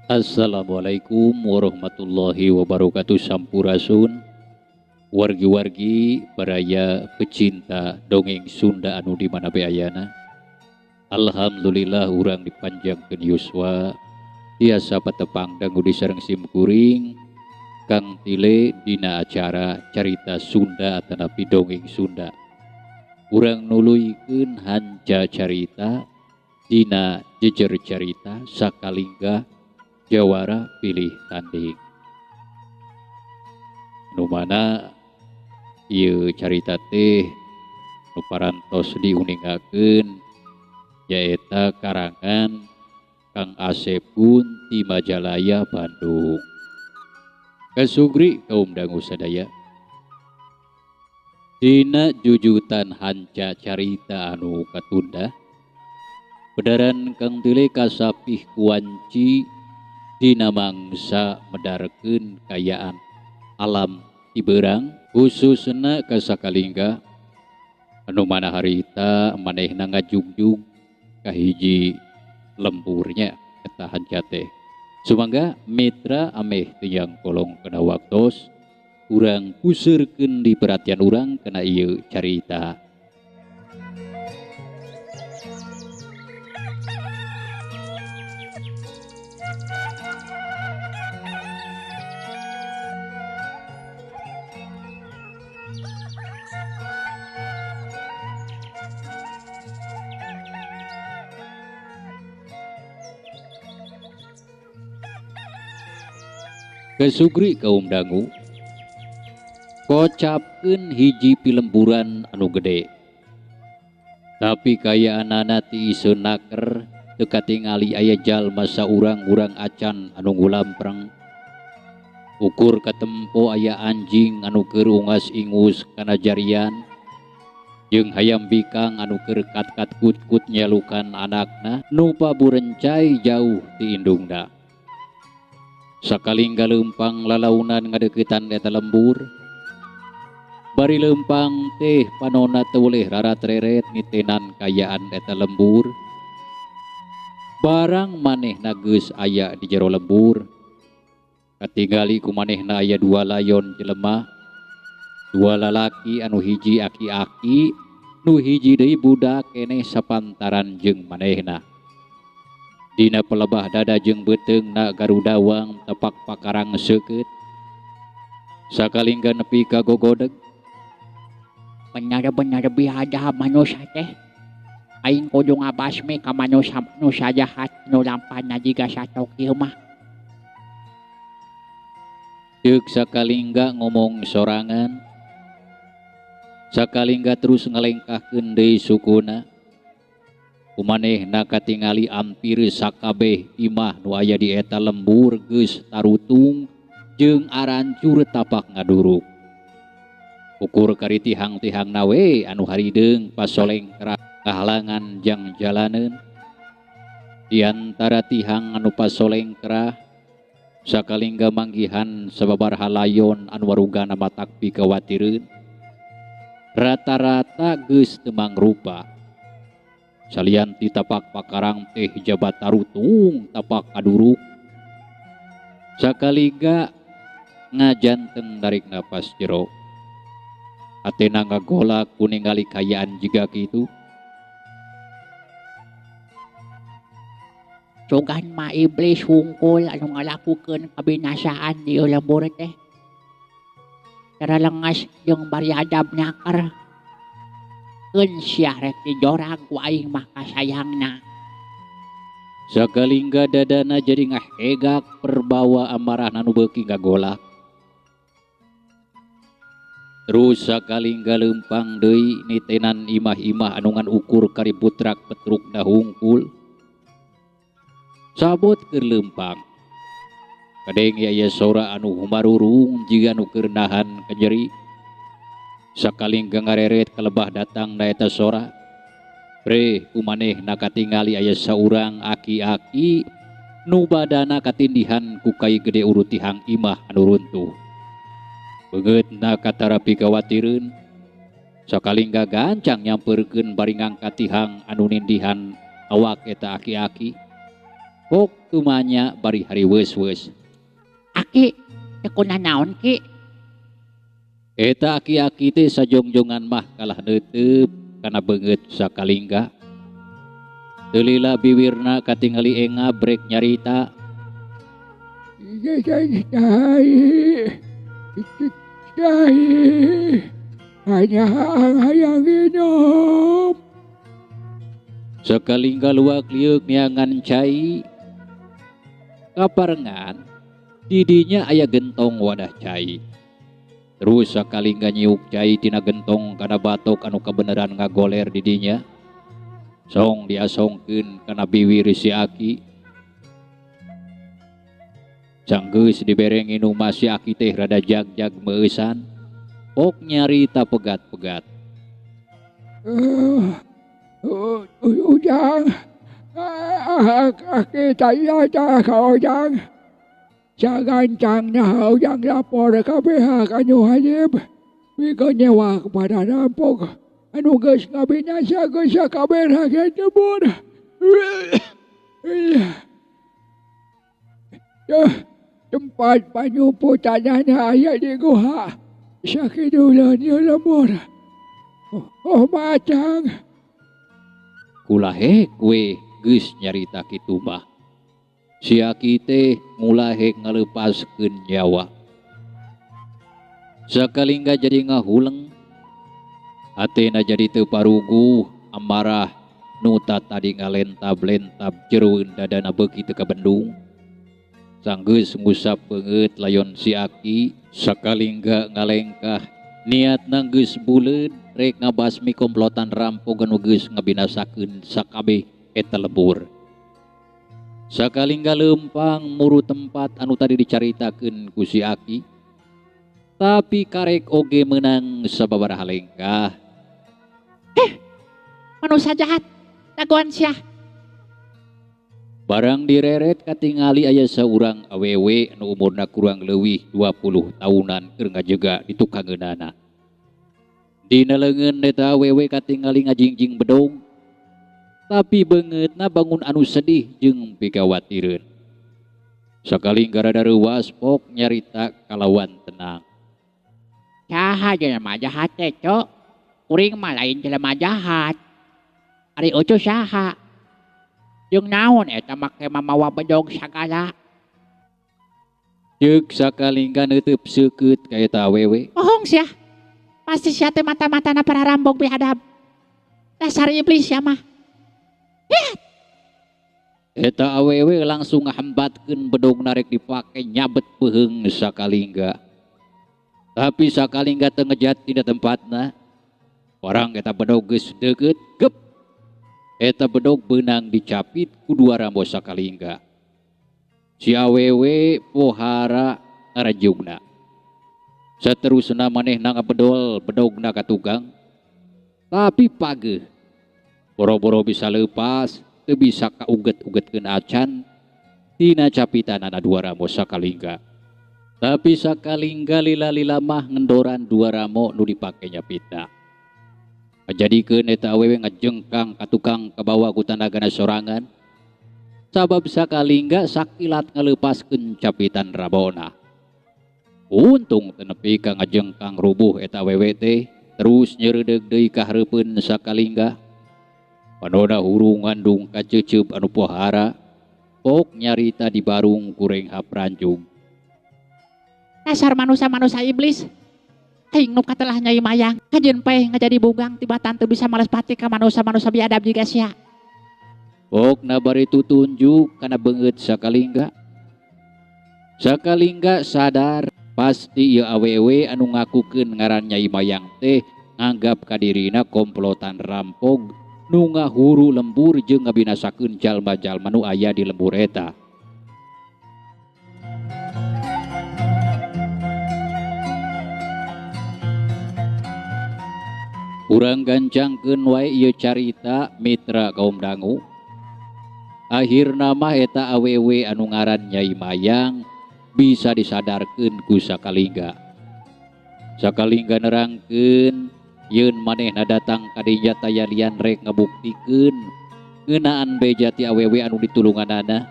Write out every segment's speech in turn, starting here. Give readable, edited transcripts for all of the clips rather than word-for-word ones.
Assalamualaikum warahmatullahi wabarakatuh. Sampurasun wargi-wargi baraya pecinta dongeng Sunda anu di mana be ayana. Alhamdulillah urang dipanjangkeun yuswa tiasa patepang dangu di sareng simkuring Kang Tile dina acara carita Sunda atanapi dongeng Sunda. Urang nuluykeun hanca carita dina jejer carita sakalingga jawara pilih tanding. Nu mana ieu carita teh nu parantos diuningakeun nyaeta karangan Kang Asep Gun ti Majalaya Bandung. Kasugri kaum dangu sadaya. Dina jujutan hanca carita anu katunda, bedaran Kang Tile kasapih kuanci dina mangsa medarkeun kayaan alam tiberang khususna ka sakalingga anu mana harita manehna ngajugjug ka hiji lemburnya eta hanca teh. Sumangga mitra ameh tiyang kolong kana waktos urang puseurkeun di perhatian urang kana ieu carita. Kesugri kaum dangu kocapkeun hiji pilemburan anu gede, tapi kayaanana ti iseun naker teu katingali aya jalma saurang-urang acan anu ngulampreng. Ukur katempo aya anjing anu keur ungas-ingus kana jarian jeung hayam bikang anu keur kat-kat kut-kut nyelukan anakna nu paburencai jauh ti indungna. Sakalingga leumpang lalaunan ngadeuketan eta lembur. Bari leumpang teh panona teu boleh rarat-reret nitenan kayaan eta lembur. Barang manehna geus aya di jero lembur. Katingali ku manehna aya dua layon jelema, dua lalaki anu hiji aki-aki, nu hiji deui budak keneh sapantaran jeung manehna. Dina pelebah dada jeung beuteungna garudawang tepak pakarang seukeut. Sakalingga nepi ka gogodeg. Benar-benar biadab manusia teh. Aing kudu ngabasmi ka manusia-manusia jahat nu lampana jiga satok ieu mah. Ceuk sakalingga ngomong sorangan. Sakalingga terus ngalengkahkeun deui sukuna. Kumanehna katingali ampir sakabeh imah nu aya di eta lembur geus tarutung jeung arancur tapak ngaduruk. Ukur kari tihang-tihangna we anu harideung pasoleng kahalangan jang jalaneun. Di antara tihang anu pasoleng kerah sakalingga manggihan sababaraha layon anu warugana matak pikawatireun. Rata-rata geus teu mangrupa. Salian ti tapak pakarang teh jabat tarutung tapak kaduruk. Sakalingga ngajanteng narik napas jero. Atena ngagolak ku ningali kayaan jiga kitu. Cogan ma iblis hungkul anu ngalakukeun kabinasaan di lembur teh. Cara lengas jeung bari adab nyaker. Keun sia rek dijorag ku aing mah kasayangna. Sakalingga dadana jadi ngahegak perbawa amarahna nu beuki ngagolak. Terus sakalingga leumpang deui nitenan imah-imah anu ngan ukur kari putrak petrukna hungkul. Sabot keur leumpang. Kadenge aya sora anu humarurung jiga nu keur nahan kanyeri. Sakalingga ngareret kalebah datang na eta sora. Preh kumanehna katingali aya saurang aki-aki nu badana katindihan ku kai gede urut tihang imah anu runtuh. Beungeutna katara pikawatireun. Sakalingga gancang nyamperkeun bari ngangkat tihang anu nindihan awak eta aki-aki. Pok tumanya bari hariweus-weus. Aki, teu kunanaon ki? Eta aki-aki teh sajongjongan mah kalah neuteup kana beungeut Sakalingga. Teu lila biwirna katingali engab rek nyarita. Hayang minum. Sakalingga luak lieuk neangan cai. Kaparengan didinya aya gentong wadah cai. Terus Sakalingga nyiuk cai tina gentong kana batok anu kabeneran ngagoler didinya. Song diasongkeun kana biwir si aki. Sanggeus dibere nginum mah si aki teh rada jag-jag meueusan. Pok nyarita pegat-pegat. Ujang, aki tanya ka Ujang. Sagancangna Ujang lapor ka pihak anu wajib. Pikeun nyewa kepada rampok anu geus ngabinasa sakabeh rakyat lembur. Tempat panyumputanana aya di guha sakiduleun ieu lembur. Oh macang. Kulahek we geus nyarita kitu mah. Si aki teh ngulahek ngaleupaskeun nyawa. Sakalingga jadi ngahuleng. Hatena jadi teu paruguh amarah nu tadi ngalentab-lentab jeroeun dadana beuki teu kabendung. Sanggeus ngusap beungeut layon si aki, Sakalingga ngalengkah niatna geus buleud rek ngabasmi komplotan rampok anu geus ngabinasakeun sakabeh eta lembur. Sakalingga leumpang muru tempat anu tadi dicaritakeun ku si aki. Tapi karek oge meunang sababaraha lengkah. Manusia jahat, dagoan sia. Barang direret katingali aya saurang awewe anu umurna kurang leuwih 20 taunan keur ngajega di tukangeunana. Dina leungeun eta awewe katingali ngajingjing bedog. Tapi beungeutna bangun anu sedih jeung pikawatireun. Sakalingga rada reuwas pok nyarita kalawan tenang. Saha jelema jahat teh, Cok? Kuring mah lain jelema jahat. Ari Ucu saha? Jeung naon eta make mamawa bedog sagala? Ceuk Sakalingga neuteub seukeut ka eta awewe. Bohong sia. Pasti sia teh mata-matana para rambog biadab. Dasar iblis sia mah. Eta awewe langsung ngahambatkeun bedog narek dipake nyabet peuheung Sakalingga. Tapi Sakalingga teu ngejat tina tempatna. Barang eta bedog geus deukeut, gep. Eta bedog beunang dicapit ku dua rambo Sakalingga. Si awewe pohara ngarajugna. Saterusna manehna ngabedol bedogna ka tukang. Tapi pageuh. Boro-boro bisa leupas, teu bisa kauget-ugetkeun acan tina capitanana dua ramo Sakalingga. Tapi Sakalingga lila-lila mah ngendoran dua ramo nu dipake nyapitna. Ngajadikeun eta awewe ngajengkang ka tukang kabawa ku tanagana sorangan. Sabab Sakalingga sakilat ngaleupaskeun capitan rabona. Untung teu nepi ka ngajengkang rubuh eta awewe teh, terus nyeureudeuh deui ka hareupeun Sakalingga. Panona hurung ngandung kaceuceup anu pohara, pok nyarita di barung kuring hapranjung. Dasar manusia-manusia iblis. Aing nu katelah Nyai Mayang, kajeun paeh ngajadi bugang tibatan teu bisa males pati ka manusia-manusia biadab jiga sia. Pokna bari tutunjuk kana beungeut Sakalingga. Sakalingga sadar pasti ieu awewe anu ngakukeun ngaran Nyai Mayang teh nganggap kadirina komplotan rampog nu ngahuru lembur jeung ngabinasakeun jalma-jalma nu aya di lembur eta. Urang gancangkeun wae ieu carita mitra kaum dangu. Akhirna mah eta awewe anu ngaran Nyai Mayang bisa disadarkeun ku Sakalingga. Sakalingga nerangkeun yeun manehna datang ka dinya tayalian rek ngabuktikeun ngeunaan beja ti awewe anu ditulunganana.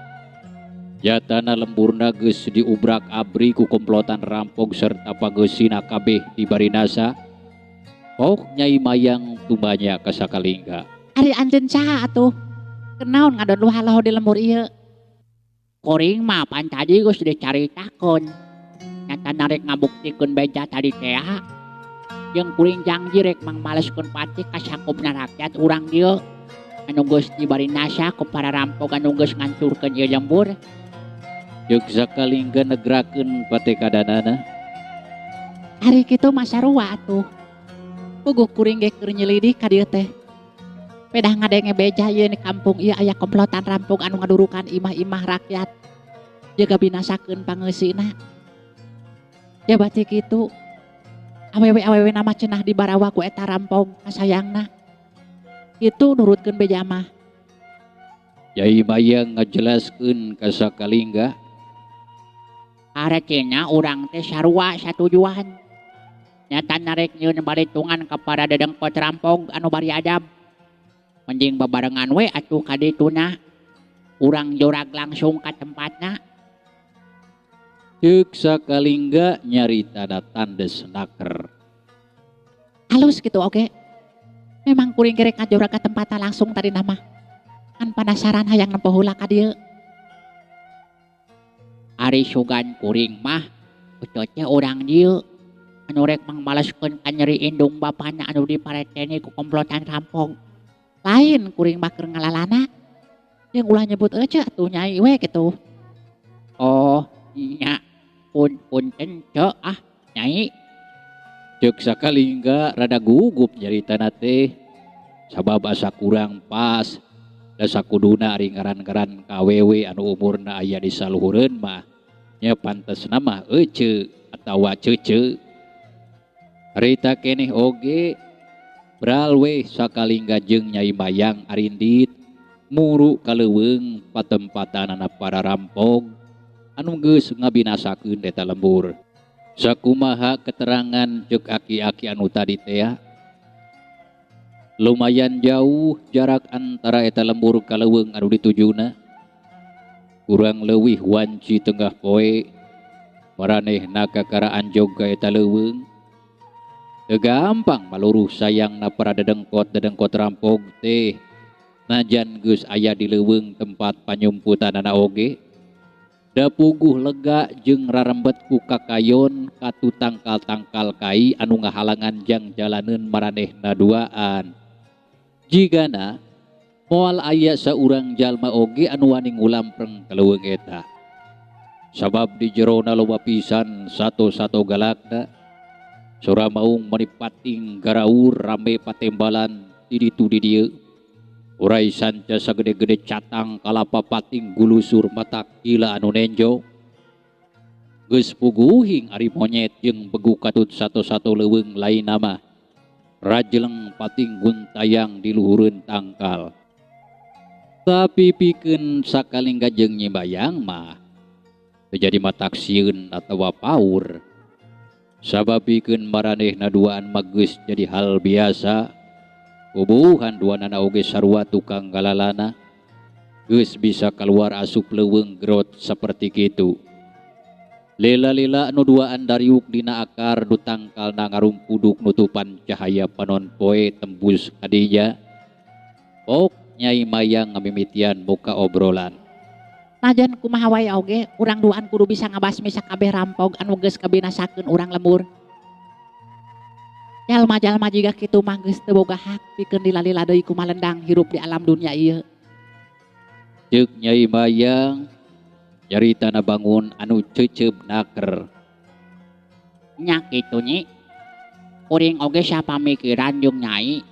Jatana lemburna geus diubrak-abrik ku komplotan rampog serta pageusina kabeh dibarinasa. Pok Nyai Mayang tumanya ka Sakalingga. Ari anjeun saha atuh? Kenaon ngadon luhaloho di lembur ieu? Kuring mah pan tadi geus dicaritakeun. Nyata narek ngabuktikeun beja tadi teh. Jeung kuring janji rek mangmaleskeun patih ka sakupna rakyat urang dieu. Anu geus dibarinasa ku para rampok anu geus ngancurkeun ieu lembur. Jeung Sakalingga negrakeun patekadanana. Ari kitu mah sarua atuh. Puguh kuring ge keur nyelidik ka dieu teh. Pedah ngadenge beja ieu di kampung ieu aya komplotan rampok anu ngadurukan imah-imah rakyat. Jaga binasakeun pangeusina. Ya bati kitu. Awewe-awewe nama cenah dibarawa ku eta rampok kasayangna. Kitu nurutkeun beja mah. Nyai Mayang ngajelaskeun ka Sakalingga. Arecena urang teh sarua satujuan. Nyata narek nyieun baritungan ka para dedengkot rampok anu bari adab. Mending babarengan we atuh ka dituna. Urang jorag langsung ka tempatna. Ceuk Sakalingga nyaritana tandes naker. Halus gitu oke. Memang kuring gerek ngajorag ka tempatna langsung tadi nama. Kan penasaran hayang nempo heula ka dieu. Ari sugan kuring mah betot teh urang dieu. Anu rek mangmaleskeun ka nyeri indung bapana anu dipareteni ku komplotan rampok. Lain kuring mah keur ngalalana. Jeung ulah nyebut ece atuh nyai we kitu. Oh, nya punten ceu ah nyai. Ceuk Sakalingga rada gugup nyaritana teh. Sabab asa kurang pas. Da sakuduna ari ngaran-ngaran ka awewe anu umurna aya di saluhureun mah nya pantesna mah ece atawa cece. Harita keneh oge bral we Sakalingga jeung Nyai Mayang arindit muru ka leuweung patempatanana para rampok anu geus ngabinasakeun eta lembur. Sakumaha keterangan ceuk aki-aki anu tadi teh? Lumayan jauh jarak antara eta lembur ka leuweung anu ditujuna. Kurang leuwih wanci tengah poe maranehna kakara anjog ka eta leuweung. Teu gampang maluruh sayangna para dedengkot-dedengkot rampok teh. Najan geus aya di leuweung tempat panyumputanana oge. Da puguh lega jeung rarembet ku kakayon katu tangkal-tangkal kai anu ngahalangan jang jalaneun maranehna duaan. Jigana moal aya saurang jalma oge anu wani ngulampreng ka leuweung eta. Sabab di jerona loba pisan sato-sato galakna. Sora maung manipating garaur rame patembalan di ditu di dieu. Urai sanca sagede-gede catang kalapa pating gulusur mata gila anu nenjo. Geus puguhing ari monyet jeung begu katut sato-sato leuweung lain mah. Rajeleng pating guntayang di luhureun tangkal. Tapi pikeun Sakalingga jeung Nyi Mayang mah teu jadi matak sieun atawa paur. Sabab pikeun maranehna duaan mah geus jadi hal biasa. Bubuhan duanana oge sarua tukang galalana. Geus bisa keluar asup leuweung grot saperti kitu. Lila-lila nu duaan dariuk dina akar nu tangkalna ngarumpuduk nutupan cahaya panon poe tembus kadinya. Pok Nyai Mayang ngamimitian muka obrolan. Najan kumaha wae oge urang duaan kudu bisa ngabasmi sakabeh rampok anu geus kabinasakeun urang lembur. Jalma-jalma jiga kitu mah geus teu boga hak pikeun dilalila deui ku malendang hirup di alam dunia ieu. Ceuk Nyai Mayang nyaritana bangun anu ceuceub naker. Nya kitu nyi. Kuring oge sapamikiran jeung Nyai.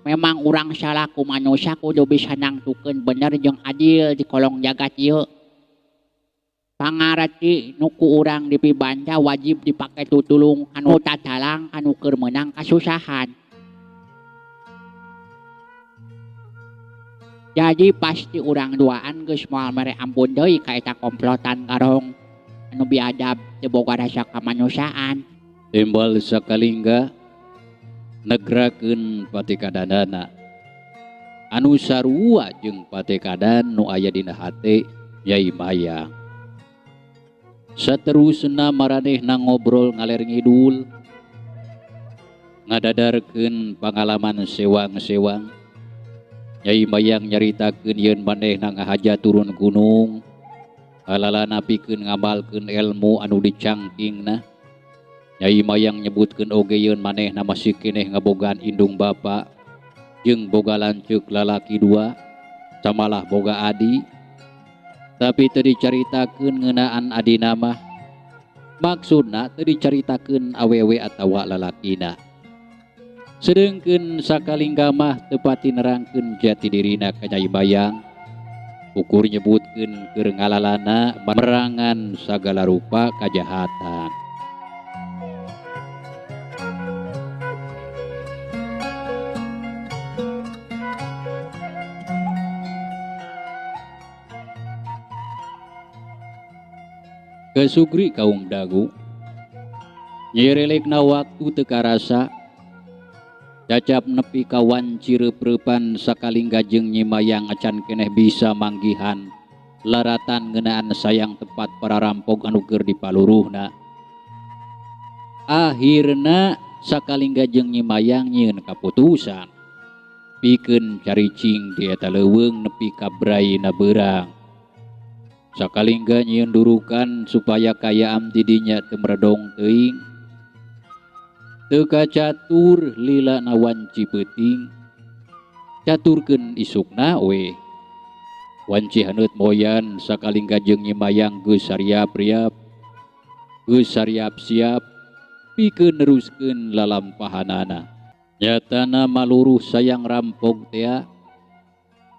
Memang urang salaku manusia kudu bisa nangtukeun bener jeung adil di kolong jagat ieu. Pangarti nu ku urang dipibanja wajib dipake tutulung anu tatalang anu keur meunang kasusahan. Jadi pasti urang duaan geus moal mere ampun deui ka eta komplotan garong anu biadab teu boga rasa kamanusiaan. Timbal Sakalingga negrakeun patikadanana anu sarua jeung patikadan nu aya dina hate Nyai Mayang. Saterusna maranehna ngobrol ngaler ngidul, ngadadarkeun pangalaman sewang-sewang. Nyai Mayang nyaritakeun yeun manehna ngahaja turun gunung, alalana pikeun ngamalkeun ilmu anu dicangkingna. Nyai Mayang nyebutkeun oge yeun manehna masih keneh ngabogaan indung bapa jeung boga lanceuk lalaki dua, samalah boga adi. Tapi teu dicaritakeun ngeunaan adina mah, maksudna teu dicaritakeun awewe atawa lalakina. Sedengkeun sakalingga mah teu pati nerangkeun jati dirina ka Nyai Mayang, ukur nyebutkeun keur ngalalana merangan sagala rupa kajahatan. Kesugri kaum dagu nyerelekna waktu teu karasa, cacap nepi ka wanci reup-reupan sakalingga jeung Nyi Mayang acan keneh bisa manggihan laratan ngeunaan sayang tempat para rampok anu keur dipaluruhna. Akhirna sakalingga jeung Nyi Mayang nyieun kaputusan pikeun caricing di eta leuweung nepi ka braina beurang. Sakalingga nyieun durukan supaya kayaam didinya teu meredong teuing. Teu kacatur lila na wanci peuting, caturkeun isukna we. Wanci haneut moyan sakalingga jeung Nyi Mayang geus sariap-riap, geus sariap-siap pikeun neruskeun lalampahanana. Nyatana maluruh sayang rampok tea,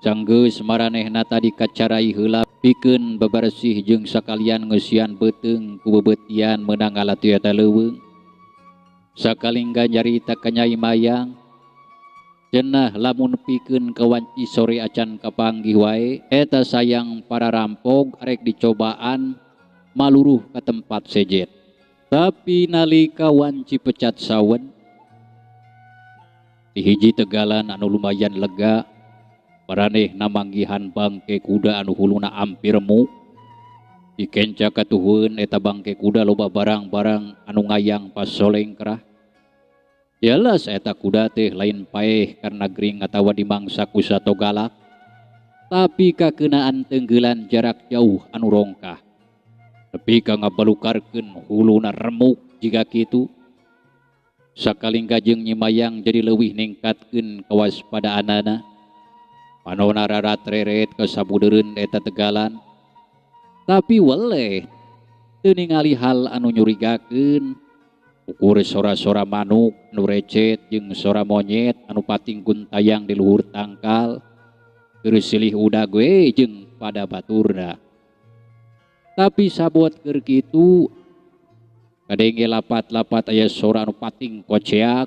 sanggeus maranehna tadi kacarai heula pikeun bebersih jeung sakalian ngeusian beuteung ku bebeutian meunang ngalatu eta leuweung. Sakalingga nyarita ka Nyai Mayang, cenah lamun pikeun ka wanci sore acan kapanggih wae, eta sayang para rampok arek dicobaan maluruh ka tempat sejet. Tapi nalika wanci pecat sawen di hiji tegalan anu lumayan lega, maranehna manggihan bangke kuda anu huluna ampir remuk. Dikenca katuhun eta bangke kuda loba barang-barang anu ngayang pasolengkrah. Jelas eta kuda teh lain paeh karena gering atawa dimangsa ku sato galak, tapi kakeunaan tenggelan jarak jauh anu rongkah. Nepi ka ngabalukarkeun huluna remuk jiga kitu. Sakalingga jeung Nyi Mayang jadi leuwih ningkatkeun kawaspadaanana. Panona rarat-reret ka sabudeureun eta tegalan, tapi weleh teu ningali hal anu nyurigakeun. Ukur sora-sora manuk anu recet jeung sora monyet anu pating guntayang di luhur tangkal, keur silih udag we jeung pada baturna. Tapi sabot keur kitu kadenge lapat-lapat aya sora anu pating koceak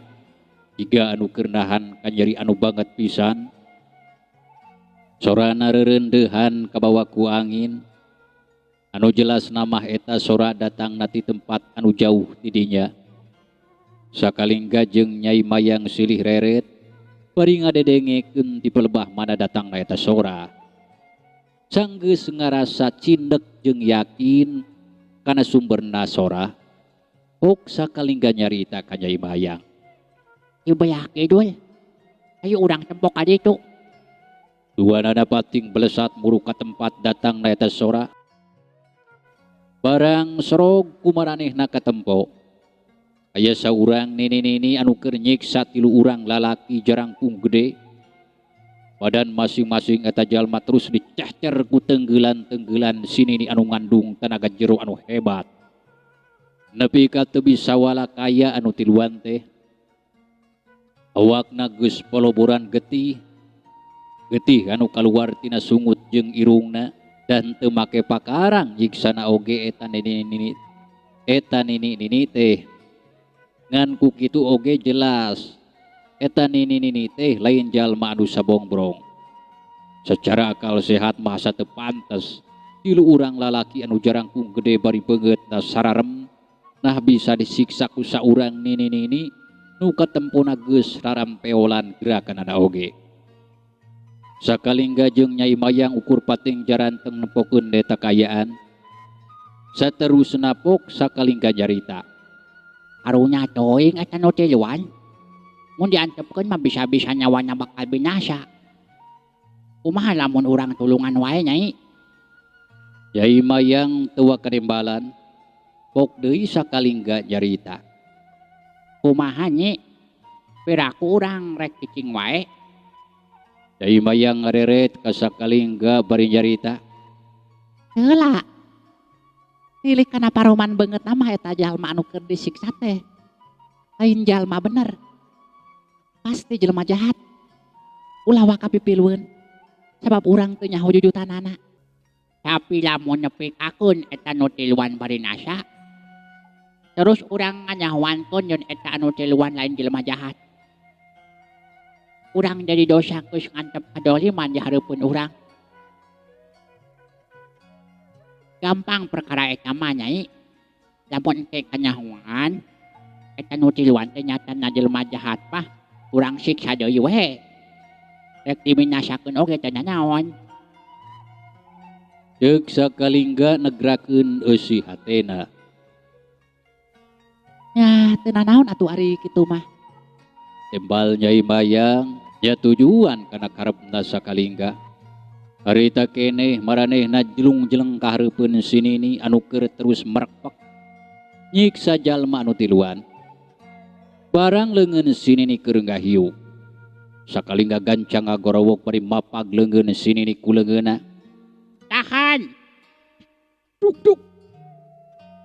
jiga anu keur nahan kanyeri anu banget pisan. Sorana rerendehan kabawa ku angin, anu jelas namah eta sora datang nati tempat anu jauh tidinya. Sakalingga jeung Nyai Mayang silih reret bari ngadedengekeun ti pelebah mana datangna eta sora. Sanggeus ngarasa cindek jeung yakin kana sumberna sora, hok sakalingga nyarita ka Nyai Mayang. Ieu beak kidul, ayo urang tempok ka ditu. Duanana pating belesat muru ka tempat datangna eta sora. Barang sorog kumaranehna katempo. Aya saurang nini-nini anu keur nyiksa tilu urang lalaki jarangkung gede. Badan masing-masing eta jalma terus dicehcer ku tenggelan-tenggelan si nini anu ngandung tenaga jero anu hebat. Nepi ka teu bisa walakaya anu tiluan teh. Awakna geus poloboran getih. Getih anu kaluar tina sungut jeung irungna dan teu make pakarang nyiksana oge eta nini-nini. Eta nini-nini teh ngan ku kitu oge jelas eta nini-nini teh lain jalma anu sabongbrong. Secara akal sehat mah asa teu pantes tilu urang lalaki anu jarangkung gede bari beungeutna sararem nah bisa disiksa ku saurang nini-nini nu katempona geus rarampeolan gerakanana oge. Sakalingga jeung Nyai Mayang ukur pating jaranteng nempokeun eta kaayaan. Saterusna pok Sakalingga nyarita. Karunya teuing eta nu tiluan. Mun diantepkeun mah bisa-bisa nyawana bakal binasa. Kumaha lamun urang tulungan wae, Nyai? Nyai Mayang teu kanembalan. Pok deui Sakalingga nyarita. Kumaha, Nyi? Piraku urang rek cicing wae. Nyai Mayang ngareret ka Sakalingga bari nyarita. Heula. Tilik kana paroman beungeutna mah eta jalma anu keur disiksa teh. Lain jalma bener. Pasti jelema jahat. Ulah waka pipilueun. Sabab urang teu nyaho jujutanana. Tapi lamun nepikakeun eta nu tiluan barinasa, terus urang nganyahoankeun yen eta anu tiluan lain jelema jahat. Urang jadi dosa geus ngantep kadoliman di hareupeun urang. Gampang perkara eta mah, Nyai. Lamun engke kanyahoan eta nu tiluan teh nyatana jelema jahat mah, urang siksa deui we. Rek diminasakeun oge teh nanaon. Ceuk Sakalingga negrakeun eusi hatena. Nya teu nanaon atuh ari kitu mah. Tembal Nyai Mayang nya tujuan kana karepna Sakalingga. Harita keneh maranehna jelung-jeleng ka hareupeun si Nini anu keur terus merekpek nyiksa jalma anu tiluan. Barang leungeun si Nini keur ngahiu. Sakalingga gancang ngagorowok bari mapag leungeun si Nini ku leungeunna. Tahan. Duk duk.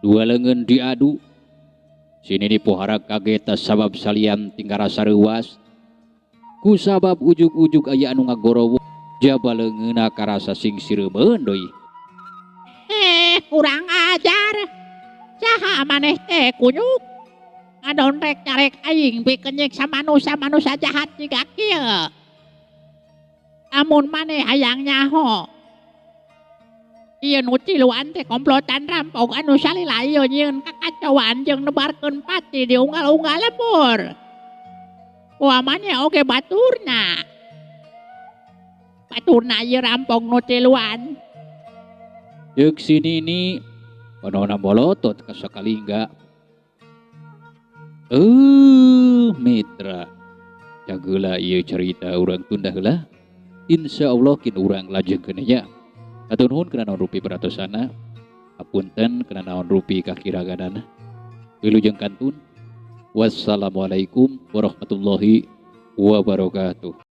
Dua leungeun diadu. Si Nini pohara kaget sabab salian tinggal rasa reuwas. Ku sabab ujug-ujug aya anu ngagorowok jaba leungeunna karasa sing sireumeun deui. Eh, kurang ajar. Saha maneh teh, kunyuk? Ngadonrek nyarek aing pikeun nyiksa manusia-manusia jahat jiga kieu. Amun maneh hayang nyaho, ieu nu tiluan teh komplotan rampok anu salila ieu nyieun kakacauan jeung nebarkeun pati di unggal-unggal lembur. Wah, maneh oge baturna. Baturna ieu rampok nu tiluan. Ceuk si Nini panona molotot ka Sakalingga. Eh, mitra. Jageula ieu cerita urang tunda heula. Insya Allah kin urang lajengkeun nya. Hatur nuhun kana naon rupi peratosana. Hapunten kana naon rupi kakiraganana. Wilujeng kantun. Wassalamualaikum warahmatullahi wabarakatuh.